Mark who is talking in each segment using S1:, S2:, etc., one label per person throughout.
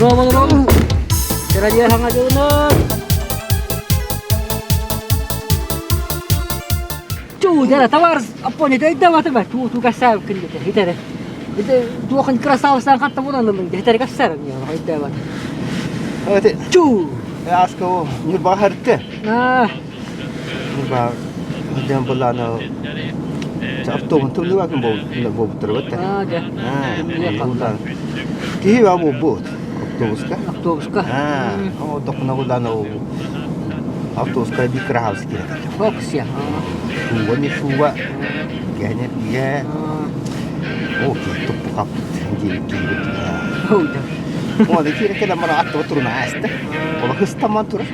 S1: Дорообо, дорообо. Кэрэлиэ хаҥа дьылынан. Чуу, дьара, товар аппони дөйдөматы ба, туу туу кассаабы күндүтэ, хитэре. Ити туохын красавсан хатта булан ылын, хитэре кассарым я, өйдөмат.
S2: Эти
S1: Чуу.
S2: аска Ньурбаҕа харытты.
S1: Аа,
S2: Ньурба дьон булааны автобус туллубакын буолбуттар бытта.
S1: аа, дьэ.
S2: Аа, киһи ба буолбут автобуска.
S1: Автобуска.
S2: Аа, о тохна булааны автобуска бир крахалс киирэ.
S1: Фоксия.
S2: Сууга не сууга. Кэһне пиэ. О, туппу хаппыт диэбит киирбит.
S1: Оо,
S2: О, да киирэ кэлэн баран аттыба туруна ааста. Ола хыстаман турар.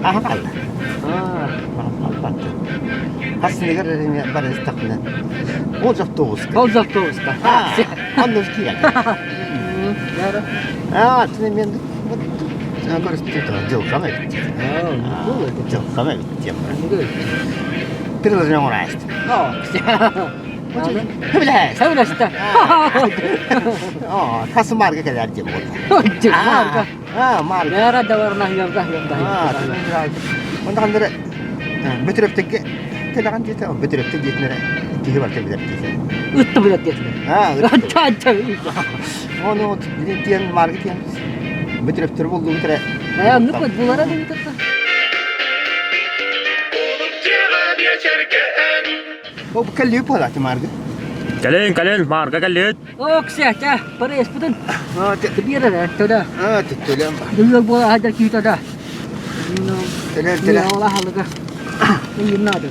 S2: Аха хаалла. Хассыныгар эрэ бара истэхпинэ ол автобуска.
S1: Ол автобуска.
S2: Онно киирэн. Аа, тини мен дьылҕам эбит. Дьылҕам эбит диэн баран. Приложение оҥораайыстым. Сөбүлэһэ.
S1: Сөбүлэстэ.
S2: Оо, хас маарга кэлэр диэн буолла. Аа, маарга.
S1: Мэра даварна хыямда хыямда.
S2: Онда ханнары бөтүрөптөккө кэлэҕин диэтэ, бөтүрөптө диэтинэрэ киһи барыта билэр диэтэ.
S1: Ытты билэр диэтилэр.
S2: Аа,
S1: Ытты ытты.
S2: Ону диэн маарга диэн бөтүрөптөр буллубут эрэ.
S1: Ээ, оннук булара да бүтэтэ.
S2: Ол кэллиби буолааты маарга.
S3: Кэлин, кэлин, маарга кэллит.
S1: Окся, ча, пареспутун. Биэрэр төлө.
S2: Аа, төлөм.
S1: Дыллар буола хадар киһитэ да.
S2: Төлөр, төлөр.
S1: Ола халыга. Ингиннады.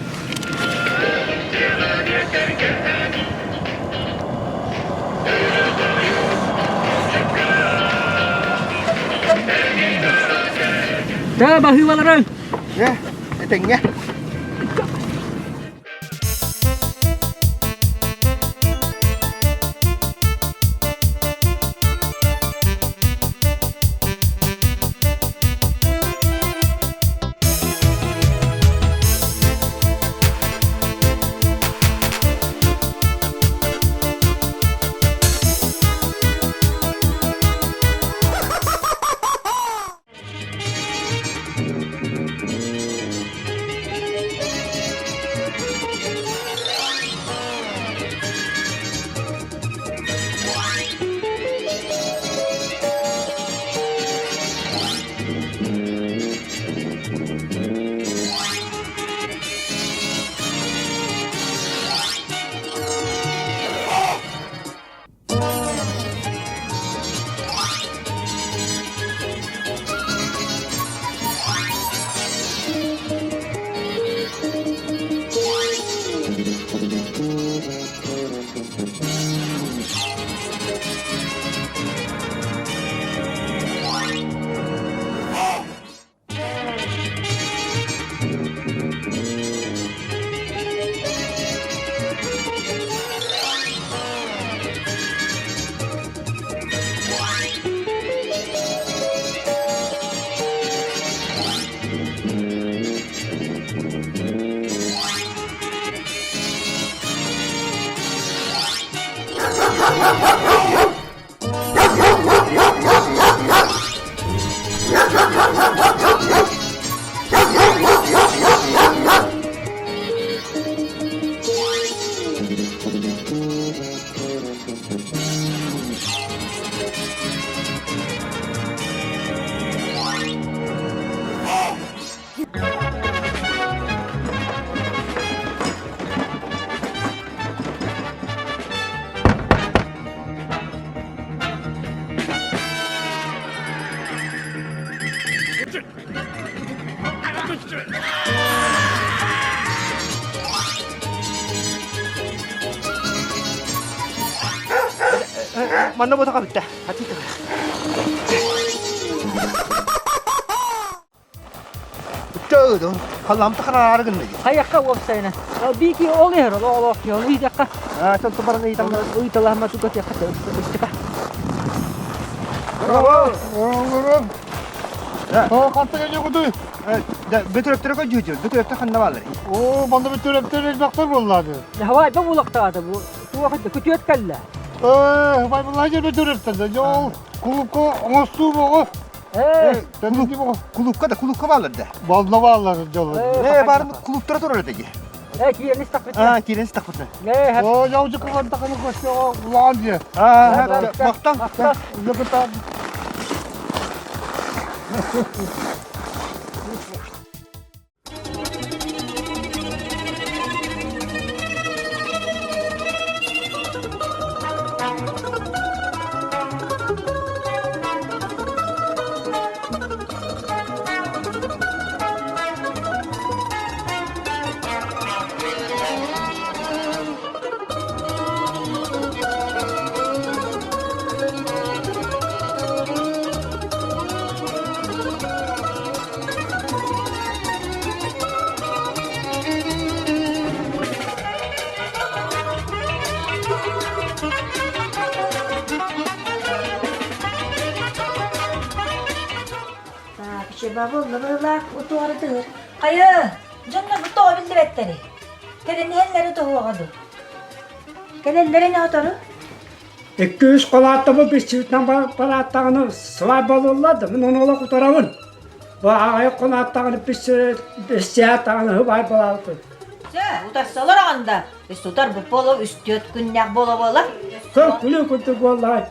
S1: Да, баһыыбаларың.
S2: Э, этэҥҥэ. Манна бута кабытта. Хатыта. Чөө, халламта хараары гынна.
S1: Хайакка уопсайына. Бики ол иһэр, ол олох ол ыйдакка.
S2: Аа, чон тубаран ыйталла.
S1: Ыйталаһма туга тиэххэ ыстыка.
S2: Браво!
S4: Оҥорон. Оо, хантан кэлиэххитий?
S2: Бөтүрөптөргө дьүүдүр, бөтүрөптөр ханна бааллар?
S4: Оо, манна бөтүрөптөр элбэхтэр буоллаады.
S1: Хавай бу булактаата бу. Туох күтүөт кэллэ.
S4: Ээ, бай буллаажы бөтүрөптөр. Жол клубка оҥостуу боҕо.
S1: Ээ,
S4: Тэнити боҕо.
S2: Клубка да, клубка бааллар да.
S4: Бална бааллар дьоллор.
S2: Ээ, баарын клубтара турар эти.
S1: Ээ, киирэн истэхпит.
S2: Аа, киирэн истэхпит.
S1: Ээ,
S4: Оо, яучу кылан таханы көстөҕө улаан дьиэ.
S2: Аа, махтан.
S1: Махтан.
S4: Лөкөтө.
S5: Бабыллыбылаах утуоратыгар хайа дьонно бу тоҕо биллибэттэри кэлиниһэллэри тоһуоҕа дуу кэлэллэрин отору
S6: Икки-үс халааттабы билсибитинэн барааттаҕына свадьбалыыллар да, мин ону олох утарабын. Бу аҕыйах хоноттаҕына билсээтэҕинэ сыбаайбалаабытын.
S5: Чэ, утарсалар аҕанда үс утар бу боло үс-түөрт күннээх буола-буола.
S6: Көр күлүү курдук буоллаҕай.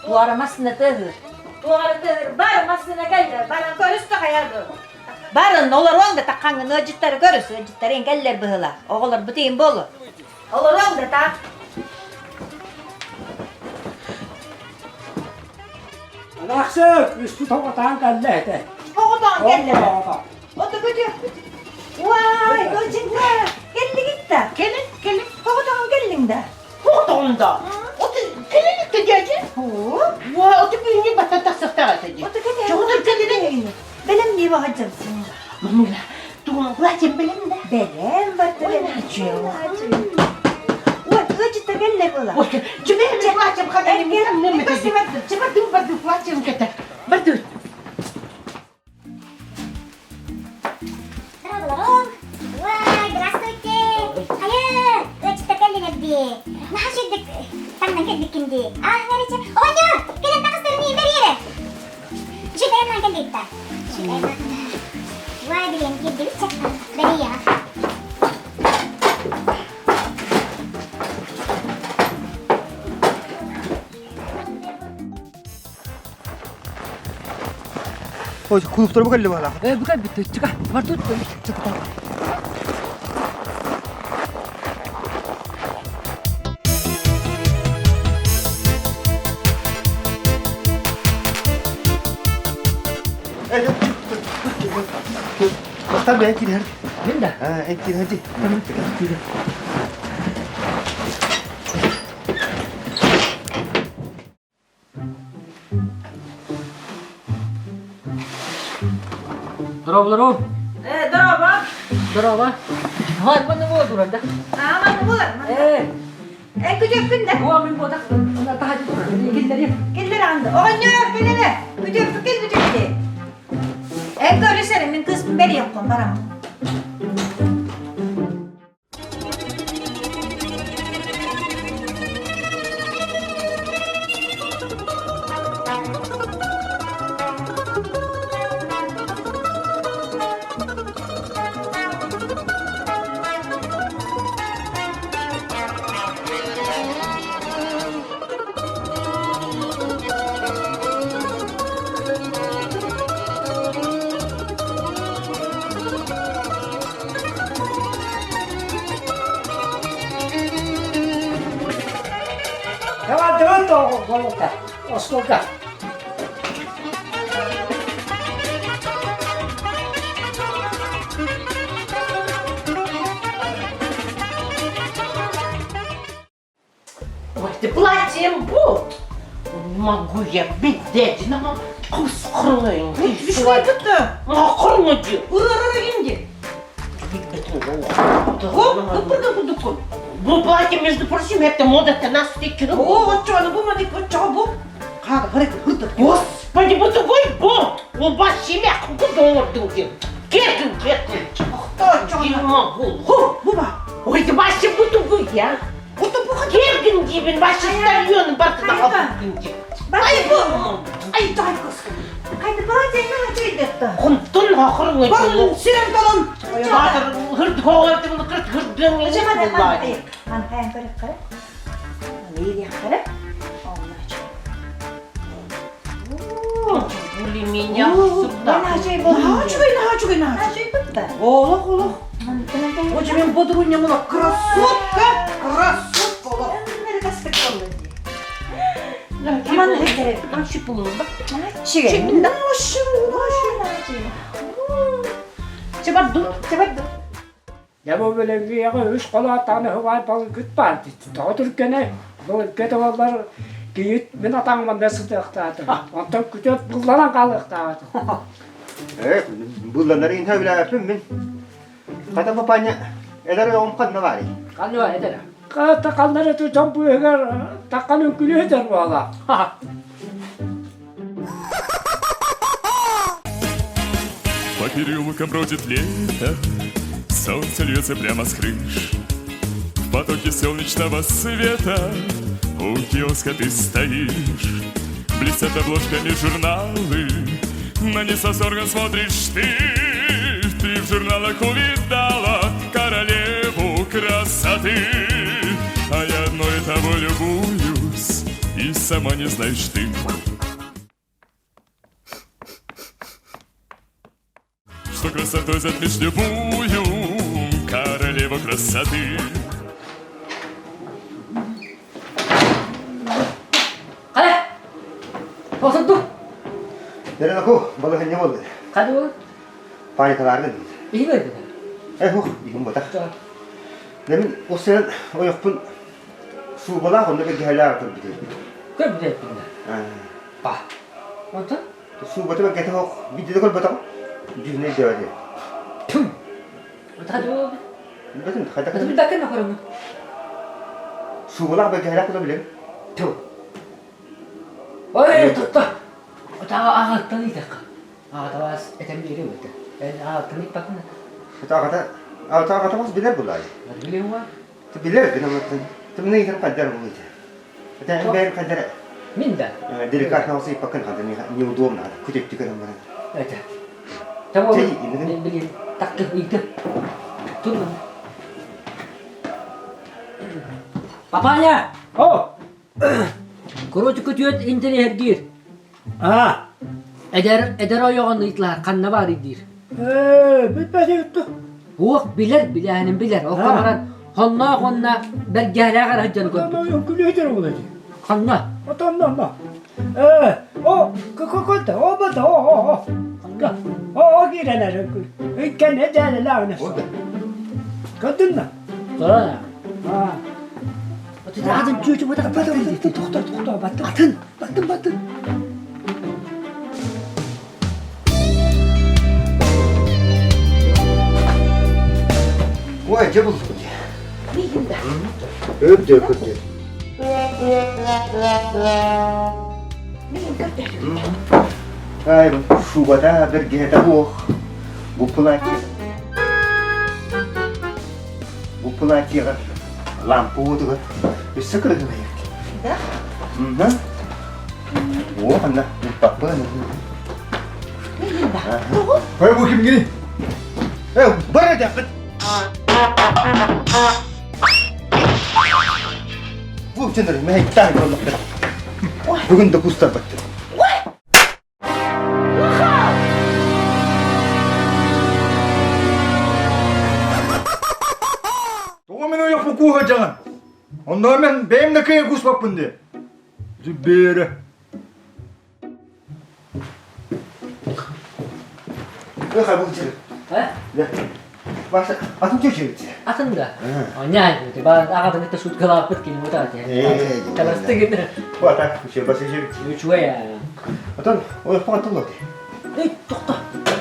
S5: Туора массыына тыаһыыр. Туора тыаһыыр. Бар массыына кэллэ. Баран көрүс да хайа Барын олоруоҥ да таххаҥҥын ыалдьыттары көрүс. Ыалдьыттарыҥ кэллэр быһыла. Оҕолорбут иһин буолуо. Олоруоҥ да таах.
S6: Анахсы, үспүт оҕотаан кэллэ этэ.
S5: Оҕотоон кэллэ. Ото көтүөхпүт. Уай, дочинка, кэллигит да? Кэлин, кэлин. Оҕотоон кэллиҥ да?
S7: Оҕотоҕун да? Ото кэлин дядя? Уа, ото бүгүннү баттан тахсахтаах этэ дии.
S5: Ото кэлин.
S7: Чоҕутун кэлин.
S5: Бэлэмнии баҕадьамсың.
S7: Мамула, тугун платьем бэлэм да?
S5: Бэлэм барда бэлэм. Ой, ыалдьыттар кэллэ буола.
S7: Ой, чүмэһин платьем ханан Чебардым барды платьем кэтэ. Барды.
S8: Здравствуйте! Здравствуйте! Хайа, ыалдьыттар кэллилэр дии. Наһаа үчүгдүк таҥнан кэлбиккин дии. Аа, эрече. Оҕонньор, кэлэн таҕыстарын иин бэриэрэ. Үчүгэй айаннаан кэллигит да? Үчүгэй Уай, билиэн киирдибит чэ. Бэрийэҕэ.
S2: Ой, клубтар бу кэлли баалаах.
S1: Ээ, бу кэлбит чыка. Бар тут.
S2: Бастар бэйэн киирэр.
S1: Мин да.
S2: Аа, эн киирэр дии.
S1: Здорово,
S5: Э, здорово.
S1: Здорово. Хай, манна буола турар да.
S5: Аа, манна буолар.
S1: Ээ,
S5: Эн күтүөппүн да.
S1: буа мин буотах. Онно таһаджы турар. Киллэри.
S5: Кэллэр аҕанда. Оҕонньор, кэлэрэ. Күтүөппүт кэл күтүөппүт. Эн көрүсэрим, мин кыыспын бэрийэххин барам.
S6: Давай, давай, голубка, остолга.
S7: Ой, ты платьем бу. Не могу я бить дядя, Бу платье, между прочим, это мода-то нас Господи, бу тугуй бу? Оба семя кудоордуң Кертин, кертин. Не могу. Ой, вообще бу тугуй, я. Кергин диибин, вообще старьёны бартына халбыккын дип. Ай бу! Ай, дай
S5: Хайда платье на
S7: Хунтун хохорун
S5: Барын
S7: сирен талан. Батыр хырд хоортун кырт хырдың.
S5: Ман хайан көрөк көрө. Ман көрө.
S7: Були меня сюда.
S5: Наһаа
S7: наһаа
S5: үчүгэй бытта.
S7: Олох, олох. Отже мен бодруня мына красотка, красотка олох.
S5: Аман хекере. Чиге.
S7: Чебарду.
S5: Чебарду.
S6: Дьэ бу билиҥҥи үс холоотааны убай балыкыт баар тоҕо түргэнэй былыргы буоллар кийиит мин атаҥмын сытыахтаатым онтон күтүөт булланан хаалыахтаатым
S2: Э, булланар инһэ билээппин мин. Хата папаня, эдэр оҕом ханна баарый?
S1: Ханна бар эдэр?
S6: Хата ханнары дьон быыһыгар таккан үҥкүлүһүтэр буола.
S9: По переулкам бродит лето, Солнце льется прямо с крыш. В потоке солнечного света У киоска ты стоишь. Блестят обложками журналы, На них с восторгом смотришь ты. Ты в журналах увидала королеву красоты. А я одной тобой любуюсь, И сама не знаешь ты. Что красотой затмишь любую королеву красоты.
S1: Хайа? Осунту.
S2: Дэрэн балыһынньа буолла.
S1: Хады
S2: Паникалааргын.
S1: Иһи көрдү.
S2: Э, хух, иһим ботах. Мин осен ойохпун суубалаах онно бэргэһэлээх көрбүтүм.
S1: Көрбүтэ Па. Онтон?
S2: Суубата бэргэтэ хоох бидде да көрбөтөҕүм. Дьүһүнэ өйдөөбөтүм.
S1: Түм. Хады
S2: Билбэтим, хайдах
S1: Хады билбэккин көрөҥү.
S2: Суубалаах бэргэһэлээх кута билэбин.
S1: Ту. Ой, тутта. Таа ағаттан итек. Ағатабас этем бири өтө. Эн ағаттан иппакын.
S2: Ағата, ағата ағата билер булай.
S1: Билер ма?
S2: Билер, билер. Тымны итер каддар бу ите. Это бэр каддар.
S1: Мин да.
S2: Деликатно olsa иппакын каддар неудобно. Күтеп түкөрөм бара.
S1: Это. Того билин такты ыйты. Тур. Папаня!
S6: О!
S1: Короче, күтүөт интэриэһэргиир.
S6: А!
S1: Эдэр эдэр ойоҕун ыйытлаһар ханна баарый диир.
S6: Ээ, билбэт
S1: Уох билэр, билээһинин билэр. Окко баран хонноох уонна бэргэһэлээх эрэ сылдьан көрбүт.
S6: Үҥкүлүөтэр ол эти.
S1: Ханна?
S6: Отонно, онно. Ээ, о, кококолта, о, бата, о, о, о. О, о, киирэн эрэ үҥкүл. Иккэнне дьээлэлээҕинэ. Көрдүн да?
S1: Көрө.
S6: А.
S1: Атын чүчү бата
S6: бата тохто тохто баттым. Атын, баттым, баттым.
S2: Ой, дьэ булдум дии. Өп дьэ көрдө. Ай, шубата бэргэһэтэ буох. Бу платье. Бу платьеҕа лампа уотугар өссө кыргыһыйар.
S5: Да?
S2: Мм. О, ханна папа.
S4: Ой, бу кимгини?
S2: Э, бар эдэххит. Бу чыныр, мэһэйтээн буоллахтар. Бүгүн да кустарбаттар.
S4: Тоҕо мин ойохпун кууһа дьаҥын? Онно мен бэйэм да кыайан кууспаппын дии. Бээрэ.
S2: Эх, бу чыр.
S1: А?
S2: Да. Баша, атын чөчөбүт.
S1: Атын да. Оня, ба аҕатын кытта суткалааппыт кини бутаа
S2: Ээ,
S1: Табасты гына.
S2: Бата, үчүгэй басы үчүгэй.
S1: Үчүгэй.
S2: Отон, ойохпо туллу.
S1: Эй, тохто.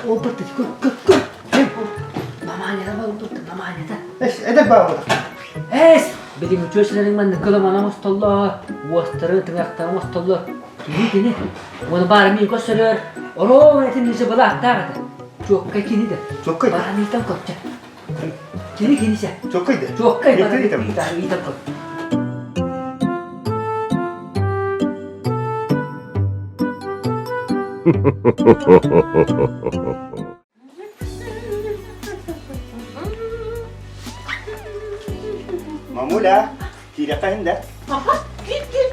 S1: Ол бырты, көр, көр, көр. Маманя да бол маманя да.
S2: Эс, эдэр баа бута.
S1: Эс, билигин үчүөсүлэриҥ маннык кыламана оҥостоллор, уостарын, тыҥырахтарын оҥостоллор. Кини кини. Уону баара миин көрсөрөр, ороон этин ниже былааттаах этэ. Чуоккай кини да.
S2: Чуоккай да.
S1: Баран ыйтан көрчө. Кини кинисэ.
S2: Чуоккай да.
S1: Чуоккай баран ыйтан көр.
S2: Мамуля, киирэххэ иһин да.
S7: Аха, киир, киир.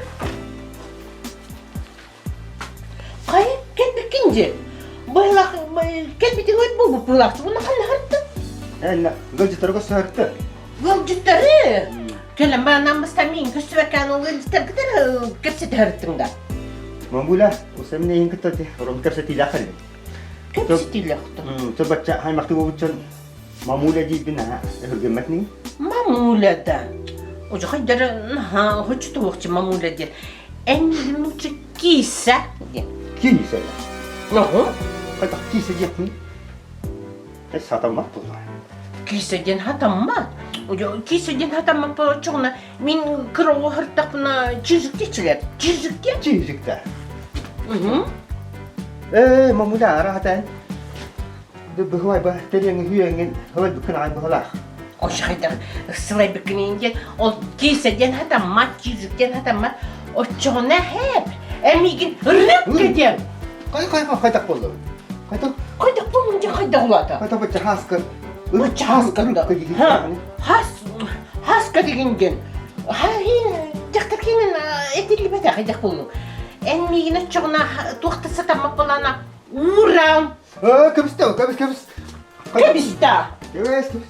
S7: Хайа, кэлбиккин дии. Быһылах, кэлбитиҥ өт буолбут быһылаахчы. Уонна ханна сырыттыҥ?
S2: Эннэ, ыалдьыттарга сырытты.
S7: Ыалдьыттары? Кэлэн баран бастан миин көстүбэккээн ол ыалдьыттаргытар кэпсэтэ сырыттыҥ да?
S2: Мамуля, усамин эйин кытта ром кэпсэтиилээх кэллим.
S7: Кэпсэтиилээх
S2: Турбачча аймахты буолбутчан мамуля диирбин аха өһүргэммэт нии.
S7: Мамуля да. Уже хайдары наһаа хочутуохчу мамуля диэн. Эн лучше киса диэн.
S2: Киса.
S7: Ого.
S2: Хайдах киса диэхпин? Э сатаммат буолла.
S7: Киса диэн хатаммат. Киса диэн хатаммат буолчугуна мин кыра оҕо сырыттахпына чижик диэччилэр. Чижик диэн.
S2: Чижик да. Ээ, мамуля араатан. Быһылай ба тэриэҥи хүөҥҥин хылай бүккүн аҕай быһылаах.
S7: Ошхайдар сылай бүккүн диэн ол киисэ диэн хатаммат, чижик диэн хатаммат. Оччоҕуна хэп эмигин рыбка диэн.
S2: Кай кай хайдах боллу? Хайдах?
S7: Хайдах боллун дьэ хайдах улаата?
S2: Хайдах бачча хааскар.
S7: Бачча хааскар да. Хас хаска деген диэн. Дьахтар киинин этиллибэтэ хайдах боллуҥ? Эн миигин оччоҕуна туох да сатаммат буолаана уурам.
S2: Кэбистэ, кэбис, кэбис.
S7: Кэбистэ.
S2: Кэбис, кэбис.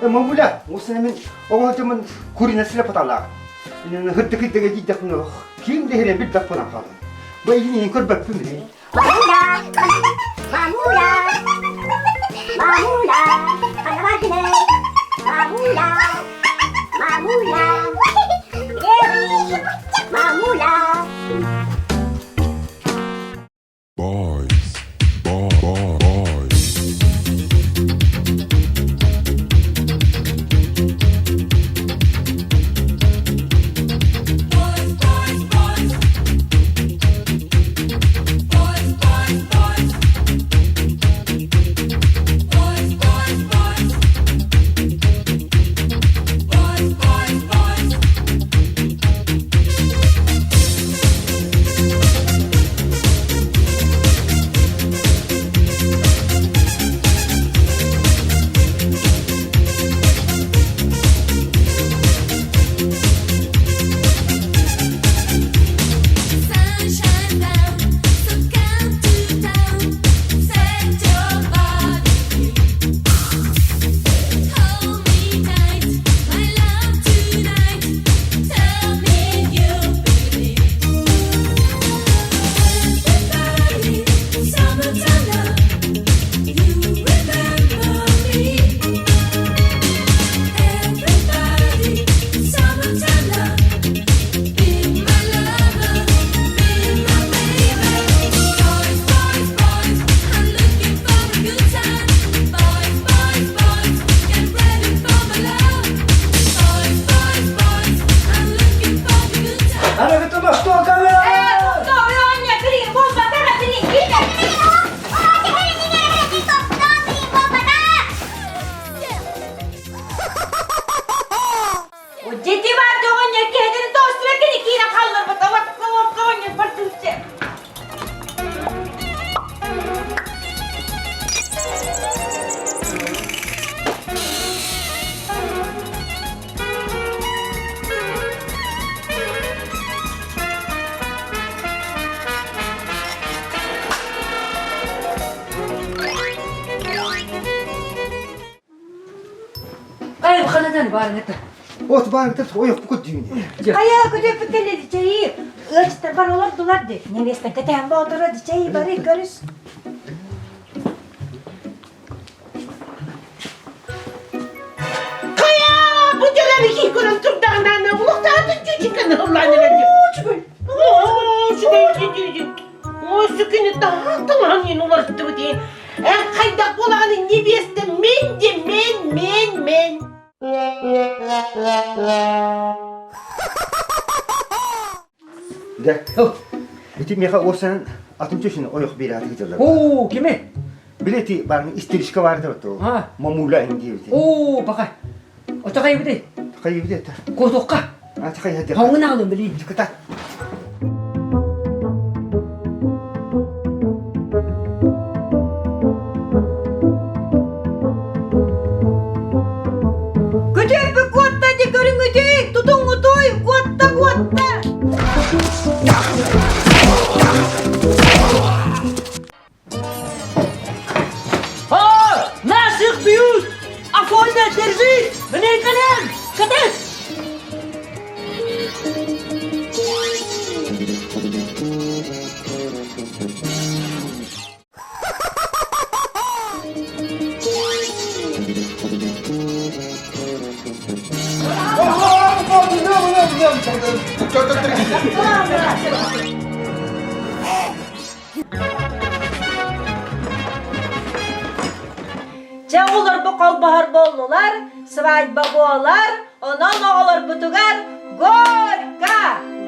S2: Мамуля, осына мен оҕотумун курина силе паталаах. Хырдык-хырдыга диидахпын ким дехерен бир даппынан хаалан. Бу эйигин көрбөппүн биле.
S8: Мамуля, мамуля, мамуля, мамуля, мамуля, мамуля.
S9: Boys, boy, boy, boys.
S5: Дети бар оҕонньор киһитин тоостура кини киирэн хаалларбыт оҕонньор бартыыччы.
S1: Ай, ханатан баарыҥ это.
S2: От баарыҥ ойохпукут дүүнэ.
S5: Хайа, күтүөппүт кэллэ чэйи. Ыалдьыттар бар олордулар ди. Невестан кэтээн боотура ди чэйи бары көрүс.
S7: Аны көрөн турдаҕына улуктаатын чүүчүккэ ыллаан эрэр Үчүгэй. Үчүгэй. Ой, сүкүнү таһааттан иин уларыттыбыт иин. Эн хайдах буолаҕын невеста мен де мен мен мен.
S2: Дэ, ити миэхэ уопсайынан атын чөчүн ойох биэрээти кытыллар.
S1: Оо, кими?
S2: Билети барын истеричка бар деп то. Мамуля ин диэбити.
S1: Оо, бака. Ото хайбыты?
S2: Хайбыты это.
S1: Котокка.
S2: А хайбыты.
S1: Хоңун алын билин.
S2: Кыта.
S5: Күтүөппү куотта ди көрүҥүтүй, тутуҥҥутуй, куотта куотта!
S1: О, наших бьют! Афоня, держись! Мне колен! Катись!
S5: Дьэ оҕолорбу холбоһор буоллулар, свадьба буолар, онон оҕолорбутугар горько,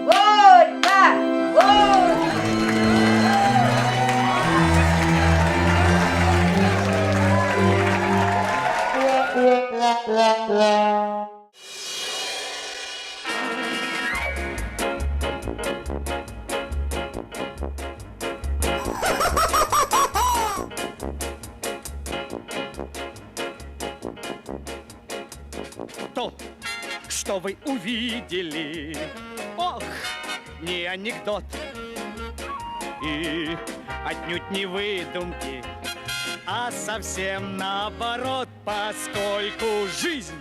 S5: горько, горько!
S10: То, что вы увидели, ох, не анекдот и отнюдь не выдумки, а совсем наоборот, поскольку жизнь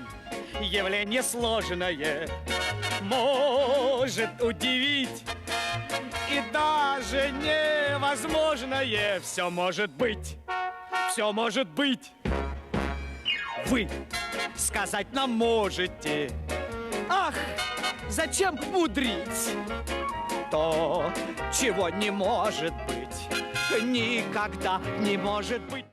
S10: явление сложное может удивить и даже невозможное все может быть, все может быть. Вы сказать нам можете. Ах, зачем мудрить? То, чего не может быть, никогда не может быть.